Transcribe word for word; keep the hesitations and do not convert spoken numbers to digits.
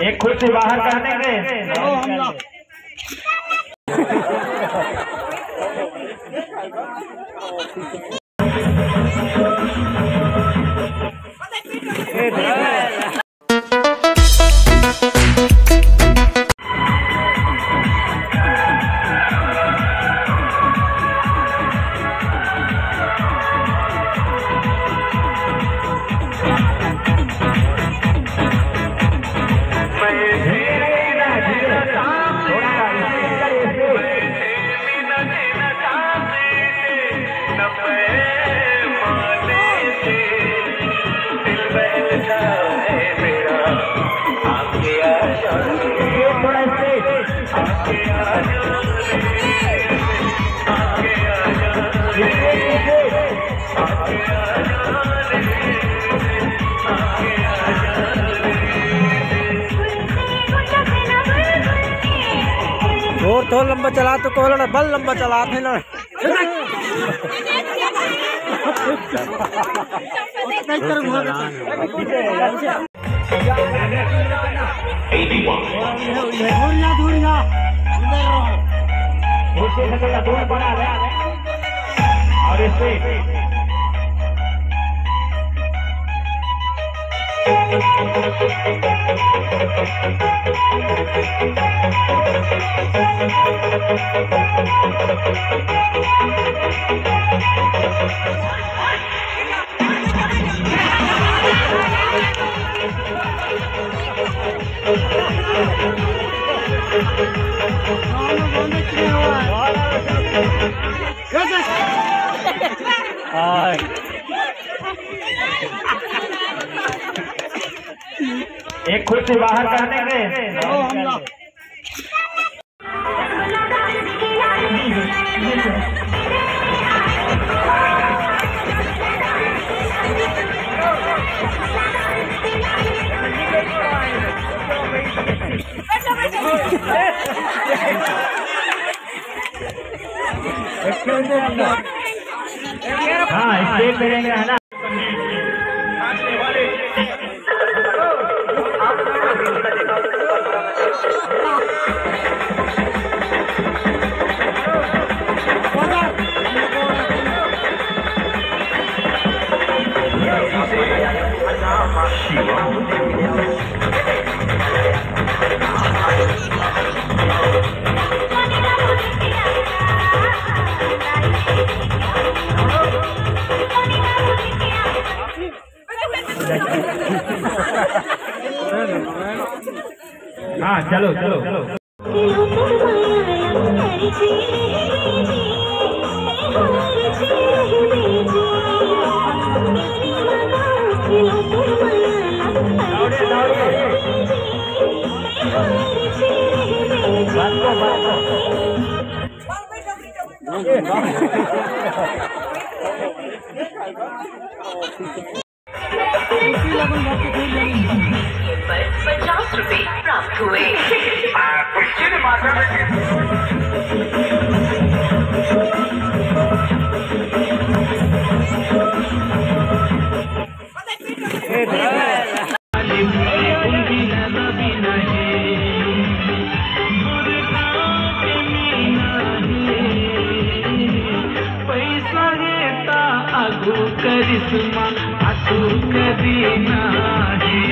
एक खुशी बाहर करने के। थोर थोर लंबा चला तो कोला बल लंबा चला थे ना। एक खुशी बाहर करने के। हाँ, स्टेज पे रहेंगे, है ना? हाँ, चलो, चलो। पर पचास रुपए प्राप्त हुए। पैसा हे ता आगू करिश्मा, आंसू कभी ना हे।